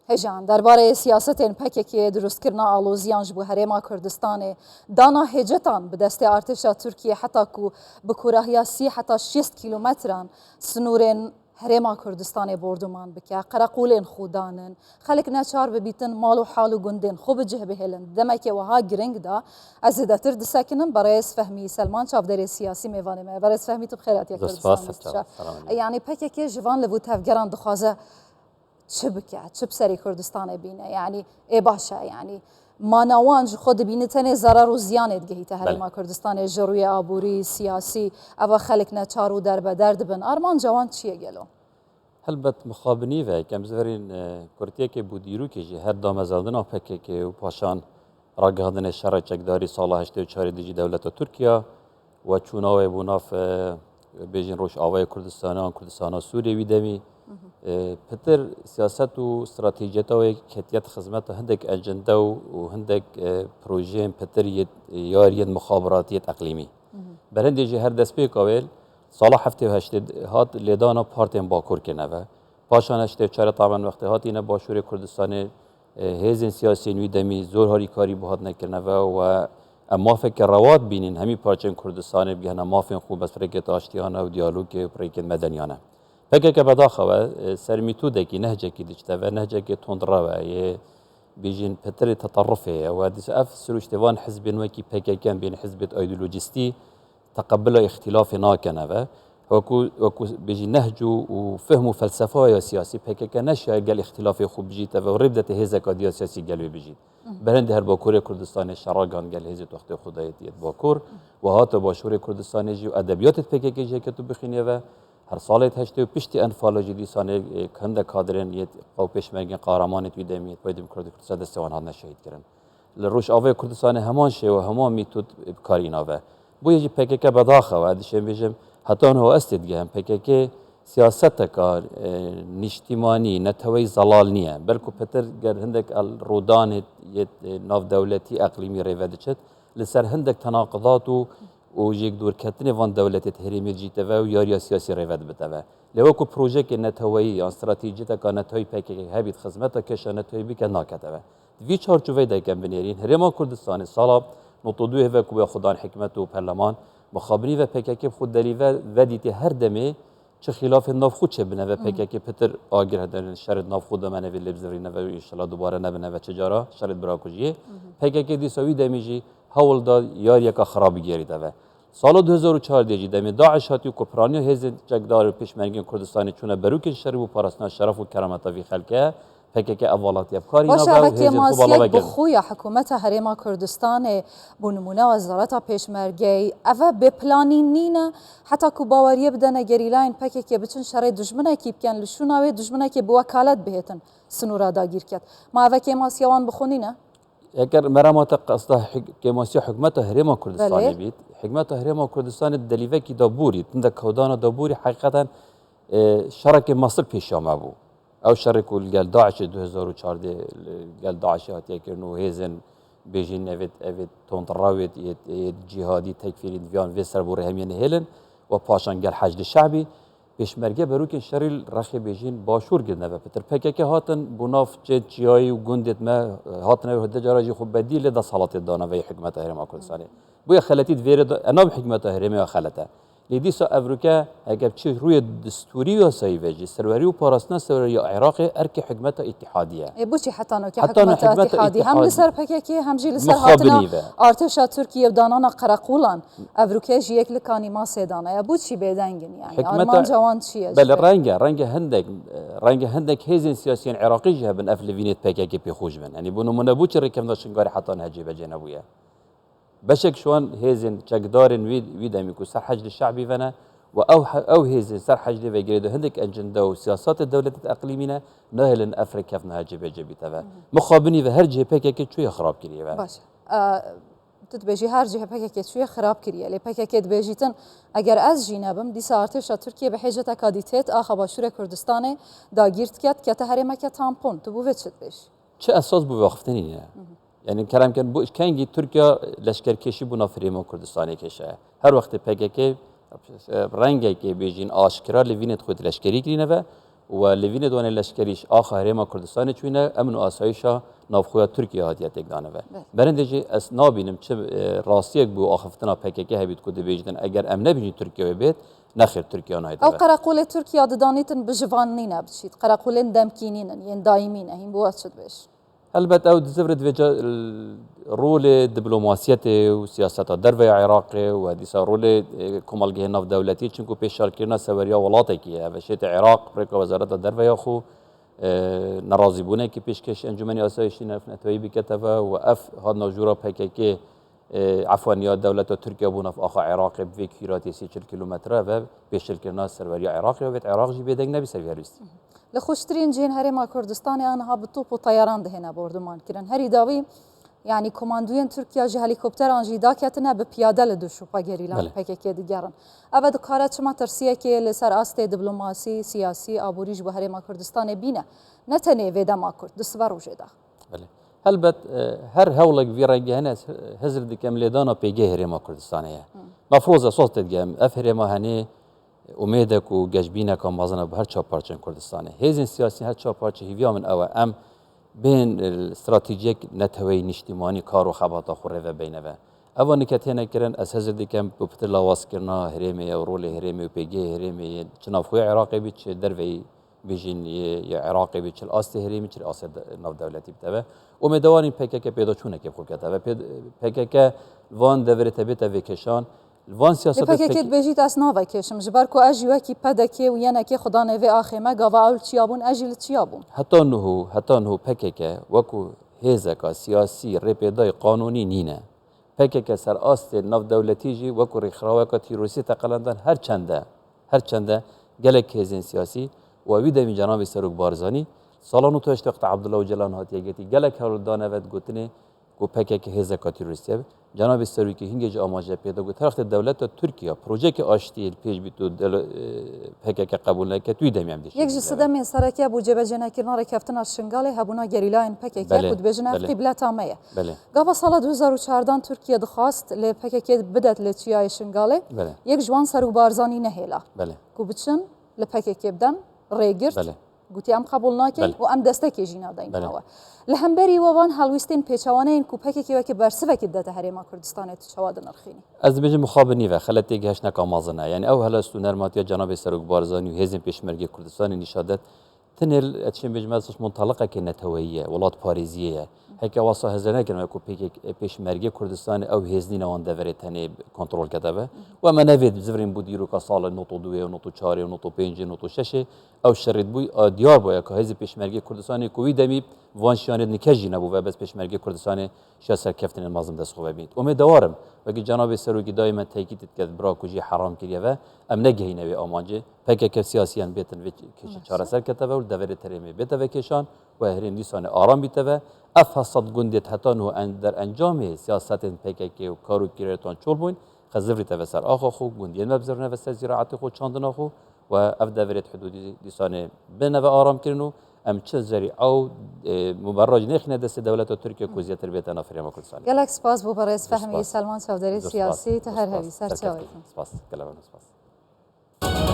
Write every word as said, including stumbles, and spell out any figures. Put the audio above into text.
Hêjan, derbarê siyasetên P K K, dirustkirina aloziyan ji bo Herêma Kurdistanê, dana hêcetan bi destê artêşa Tirkiyê heta ku bi kûrahiya sî heta şêst kîlometran sinûrên Herêma Kurdistanê borduman bike, qereqûlên xwe danin, xelk neçar bibîtin mal û hal û gundên xwe bi cih bihêlin. Demeke wiha giring de ez zêdetir disekinim. Berêz Fehmî Selman, çavdêrê siyasî, mêvanê me. Berêz Fehmî, tu bi xêr hatiye Kurdistan. Yanî P K K ji van liv û tevgeran dixwaze çi bike, çi bi serê Kurdistanê bîne? Yanî, ê baş e, yanî mana wan ji xwe dibîne tenê zerar û ziyanê digihîte Herêma Kurdistanê ji rûyê aborî, siyasî, eva xelk neçar û derbeder dibin. Armanca wan çi ye gelo? Helbet mixabinî ve, kem ziverîn, e, kurtiyekê bû dîrûkê jî her damezandina P K K û paşan ragihandinê şerê çekdarî sala heştê û çarê dijî dewleta Tirkiya, we çûna wê bû nav, e, bêjin Rojavayê Kurdistanê an Kurdistana Sûriyê wî demî. E, pitir siyaset û stratejiyeta wê ketiye di xizmeta hindek ecende û, û hindek, e, projeyên pitir yê, yariyên mixabiratî yê eqlîmî. Berhindê jî her destpêka wê sala heftê û heştê hat lêdana partên Bakur kirine ve. Paşan heştê û çarê tamen wextê hatîne Başûrê Kurdistanê, e, hêzên siyasiyên wî demî zor harîkarî bi hatine kirine ve we em mafeke rewa dibînin hemî parçeyên Kurdistanê bigihine mafên xwe bes bi rêkê aştiyane û diyalogê û bi rêkên medeniyane. P K K bedaxa we, e, ser mîtodekî, nehcekî diçite ve, nehcekê tundrew e, yê bêjin pitirê teterrufê ye. We dîsa ev sirûştê van hizbên wekî P K K bên hizbêt ideolojistî teqebila îxtilafê nakene ve. Wekû, wekû bêjî nehc û, û fihm û felsefa ya siyasî P K K neşiyaye gel îxtilafê xwe bijîte ve û rê bidete hêzeka diya siyasî gel wê bijît. Berhindê her Bakurê Kurdistanê şeragan gel hêzê wextê xwe dayê yêt Bakur. Û hate Başûrê Kurdistanê jî û edebiyatê P K K jî heke tu bixînê ve, her salê heştê û piştî Enfala jî dîsanê, e, hindek kadrên yê qew pêşmergên qahramanê wî demî yê Demokratîk Kurdistan destê wan hatine şehîd kirin. Li Rojavayê Kurdistanê heman şêwe, heman mîtod bi kar îna ve. Bûye jî P K K bedaxa we, dişên bêjim, heta niha ez tê digihim. P K K siyaseteka, e, niştîmanî, neteweyî zelal niye. Belku pitir ger hindek el rûdanê yê, e, navdewletî, eqlîmî rêve diçit, li ser hindek tenaqidat û, û jêkdûrketinê van dewletêt herêmê dijîte ve û yariya siyasî rêve dibite ve. Lê wekû projeyekê neteweyî yan stratejîteka neteweyî P K K hebît xizmeta keşa neteweyî bike nakete ve. Di vî çarçoveyê de kem binêrîn, Herêma Kurdistanê sala nod û duyê ve ku wê xwedan hikûmet û perleman, mixabinî ve P K K bi xwe delî ve vedîtê her demê çi xîlafên navxwe çêbine ve P K K pitir agir hede şerê navxwe de mene vê lê bizirîne ve û înşallah dubare nebine ve çi cara şerê birakujiyê. P K K dîsa wî demî jî hewl da yariyeka xirab bigêrîte ve. Sala du hezar û çardeh jî demê DAIŞ hatî ku piraniya hêzên çekdar û pêşmergên Kurdistanê çûne berûkên şerî bû parastina şeref û kerameta vî xelke, P K K ev alatiye bi kar îna ve û hêzên xwe bala ve kirin. Bi xwe ya hikûmeta Herêma Kurdistanê, bo nimûne Wezareta Pêşmergeyê, ev e bêplanî nîne, heta ku baweriyê bidene gerîlayên P K K biçin şerê dijminekî bikin, li şûna wê dijminekê bi wekalet bihêtin sinûra dagîr ket. Ma ev e kêmasiya wan bi xwe nîne? Eger merema te qesta hik-, kêmasiya hikûmeta Herêma Kurdistanê bît, hikûmeta Herêma Kurdistanê di delîvekî de bûrî, tinde kewdana de bûrî, heqîqeten, e, şerekê mezin pêşiya me bû. Ew şerê ku li gel DAIŞê du hezar û çardeh li gel DAIŞê hatiye kirin û hêzên bêjîn evêt, evêt tundrewêt, yê, yê cîhadî tekfîrî diviyan vê ser bû rêhemiyê nehêlin û paşan gel Heşdê Şe'bî, pêşmerge berûkên şerî li rexê bêjîn başûr girine ve pitir. P K K hatin bo nav çê çiyayî û gundêt me, hatine wê hinde cara jî xwe bedî lê desthilatê dane vê hikûmeta Herêma Kurdistanê. Bûye xeletî di vêrê de, e, nav hikûmeta herêmê ya xelet e. Lê dîsa evroke, eger çi rûyê destûrî û yasayî ve jî, serwerî û parastina serwerî ya Iraqê erkê hikûmeta îtîhadî ye. Ê, boçî heta nokê heta hikûmeta îtîhadî hem li ser P K K hem jî li ser hatina artêşa Tirkiyê û danana qereqûlan, evroke jî yek li kanî masê dane ye. Boçî bêdeng in yanî? Armanca wan çi ye? Belê, reng e, reng e hindek, reng e hindek hêzên siyasiyên Iraqî jî hebin ev li vînêt P K K pê xweş bin. Yanî bo nimûne boçî rêkevna Şingalê heta niha cêbecê nebûye? Beşek ji wan hêzên çekdarên wî, wî demî ku ser Heşdê Şe'bî ve ne û ew he-, ew hêzên ser Heşdê ve girêdayî hindek ecende û siyasatê dewletê eqlîmî ne, nahêlin ev rêkevna cêbecê bîte ve. Mixabinî ve her cihê P K K çûye xirab kiriye ve. Baş e. E, tu dibêjî her cihê P K K çûye xirab kiriye. Lê P K K dibêjîtin, eger ez jî nebim, dîsa artêşa Tirkiyê bi hêceteka dî têt axa Başûrê Kurdistanê dagîr diket, dikete herêmeke tampon. Tu bo vê çi dibêjî? Çi esas bû vexiftinî ye? Yanî kerem kin, bo kengî Tirkiye leşkerkêşî bo nav Herêma Kurdistanê kêşe ye? Her wextê P K K rengekê bêjîn aşkera li vînêt xwe di leşkerî kirîne ve Û lêvînê di wanê leşkerî ji axa Herêma Kurdistanê çûyne, emn û asayîşa navxweya Tirkiye hatiye têkdaneve. Berê. Berindê jî ez nabînim çi, e, rastiyek bû axiftina P K K hebît ku dibêjin eger em nebîjin Tirkiye wê bêt, nexêr Tirkiye nayê Ew deve. Qereqolê Tirkiye didanîtin bi ji van nîne biçît. Qereqolên demkî nînin, yên daîmî ne. Hîn bi we çi dibêj? Helbet ew dizivirê divêca rolê diplomasiyetê û siyaseta derve ya Iraqê û dîsa rolê, e, komelgehê navdewletî, çimku pêşalkirina seweriya welatekî ye. Ev şêtê Iraq, rêka wezareta derve ya xwe, e, nerazîbûnekî pêşkêş Encûmenê Asayişî Navneteweyî bikete ve û ev hatina jûra P K K, e, efwan ya dewleta Tirkiye bû nav axa Iraqê bi vê kîratê sê çil kilometre ve pêşilkirina serweriya Iraqê ya vêt Iraq jî bêdeng nebî ser vî helwîstî. Li xweştirîn cihên Herêma Kurdistanê aniha bi top û teyaran dihêne borduman kirin. Herî dawî, yanî komandûyên Tirkiye ji helîkopteran jî daketine bi piyade li dû şopa gerîlan Belê. P K K digerin. Ev dikare çima tirsiyekê li ser astê diplomasî, siyasî, aborî ji bo Herêma Kurdistanê bîne? Ne tenê vê dema kurt, di sibe rojê de. Belê. Helbet, e, her hewlek vî rengî hene, ez hizir dikim lêdana pêgehê Herêma Kurdistanê ye. Mefroz esas tê dikim, ev herêma henê, Umêdek û geşbîneka mezin e bo her çar parçeyên Kurdistanê. Hêzên siyasî her çar parçe hîviya min ew e, em bên, e, stratejiyek neteweyî niştîmanî kar û xebata xwe rê ve beyne ve. Eva nike têne kirin, ez hizir dikim bi pitir lawazkirina herêmê ye û rolê herêmê û pêgehê herêmê yên çi navxweya Iraqê bî, çi derveyî bêjin yê, yê Iraqê bî, çi li astê herêmî, çi li astê de-, navdewletî bite ve. Umêdewarîn P K K pêdaçûnekê xwe kete ve. Pê-, P K K li van deverê te bête vêkêşan, Li van Lê siyaseta P K K pek- dibêjît, ez navekêşim, ji ber ku ez jî wekî P D K û Y N K xwe danê vê axê me, gava ew li çiya bûn, ez jî li çiya bûm. Heta niho, heta niho P K K wekû hêzeka siyasî rêpêdayî qanûnî nîne. P K K ser astê navdewletî jî wekû rêkxiraweka terorîstî teqelendan, her çende, her çende gelek hêzên siyasî û wî demî cenabê Serok Barzanî sala nod û heştê wexta Abdullah Ocalan hatiye girtî, gelek hewl dane ve gotinê ku P K K hêzeka terorîstî ye. Cenabê Serokê hingê jî amaje pê da got, her wextê dewleta Tirkiye projeyeke aştiyê li pêş bît û dele-, e, P K K qebûl neket, wî demê em dê Yek ji şêrîn nebe. Sedemên sereke bû cêbecênekirina rêkeftina Şingalê, hebûna gerîlayên P K K Belê, ku dibêjin ev belê. Qîbleta me ye. Belê. Gava sala du hezar û çardan Tirkiye dixwast lê P K K bidet li çiyayê Şingalê. Belê. Yek ji wan Serok Barzanî nehêla. Belê. Ku biçin li P K K biden rêgirt. Belê. Gotiye, em qebûl nakin Belê. Û em destekê jî nadayîn Belê. Hawa. Li hemberî we van helwîstên pêçewaneyên ku P K K weke bersivekî didete Herêma Kurdistanê, tu çawa dinirxînî? Ez dibêjim mixabin nîve, xeletê gihiştneka mezin e. Yani ew helwest û nermatiya cenabê Serok Barzanî û hêzên pêşmergê Kurdistanê nîşa det. Tinê li, ez çêm bêjim, ez muntaliqekê neteweyî ye, welatparêziyê ye. Heke wasa hezir nekirin ku P K K, pêşmergê Kurdistanê ew hêz nîne wan deverê tenê kontrol kete be. Û em ê nevê zivirîn bû dîroka sala nod û duyê û nod û çarê û nod û pêncê û nod û şeşê. Ew şerît bû, a, diyar bûye ka hêzê pêşmergê Kurdistanê ku wî demî van şiyanê nike jî nebû ve bes pêşmergê Kurdistanê şiya serkeftinên mezin dest xwe ve bît. Umêdewar im, wekî cenabê Serokî daîmen tekît dike, bira ku jî heram kiriye ve, em negehîne wê amancê. P K K siyasiyen bêtin vê kêşî çareser kete ve û li deverê terêmê bête ve kêşan û herêm dîsanê aram bîte ve. Ev hesed gundê heta niho en-, derencamê siyasetên P K K û kar û kirêtan çol bûn. Xwe zivrîte ve ser axa xwe, gundiyên me bizirine ve ser zîraetê xwe, çandina xwe û ev deverê hidûdî dîsanê bine ve aram kirin û em çi zerî ew, e, muberra jî nêxîne destê dewleta Tirkiye ku zêdetir bête nav Herêma Kurdistanê. Gelek spas bo berêz Fehmî Selman, çavdêrê siyasî, tu her hevî ser çavê xwe. Spas, gelek spas.